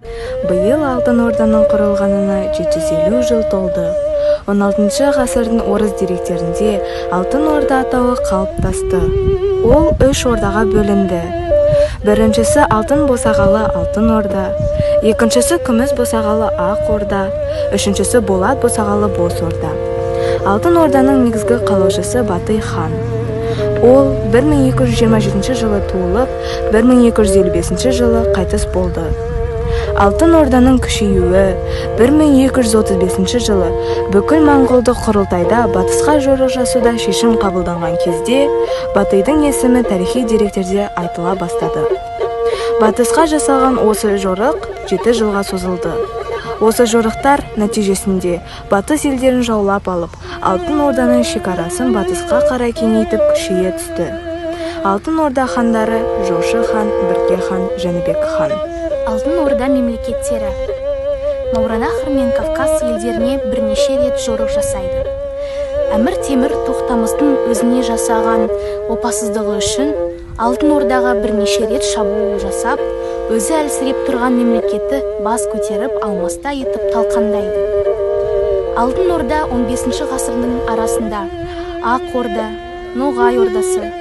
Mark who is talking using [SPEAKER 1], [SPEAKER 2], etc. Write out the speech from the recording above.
[SPEAKER 1] Биыл Алтын Орданың құрылғанына 750 жыл толды. 16 ғасырдың орыс деректерінде Алтын Орда атауы қалыптасты. Ол үш ордаға бөлінді. Біріншісі алтын босағалы Алтын Орда, екіншісі күміс босағалы Ақ Орда, үшіншісі болат босағалы Боз Орда. Алтын Орданың негізгі қалаушысы Батый хан. Ол 1227 жылы туылып, 1255 жылы қайтыс болды. Алтын Орданың күшеюі 1235 жылы бүкіл моңғолдық құрылтайда батысқа жорық жасауда шешім қабылданған кезде Батыйдың есімі тарихи деректерде айтыла бастады. Батысқа жасалған осы жорық 7 жылға созылды. Осы жорықтар нәтижесінде батыс елдерін жаулап алып, Алтын Орданың шекарасын батысқа қарай кеңейтіп күшейе түсті. Алтын Орда хандары: Жошы хан, Бірке хан, Жәнібек хан.
[SPEAKER 2] Алтын Орда мемлекеттері Мауараннахр мен Кавказ елдеріне бірнеше рет жорық жасайды. Әмір Темір Тоқтамыстың өзіне жасаған опасыздығы үшін Алтын Ордаға бірнеше рет шабуыл жасап, өзі әлсіреп тұрған мемлекетті бас көтеріп алмастай етіп талқандайды. Алтын Орда 15 ғасырдың арасында Ақ Орда, Ноғай Ордасы.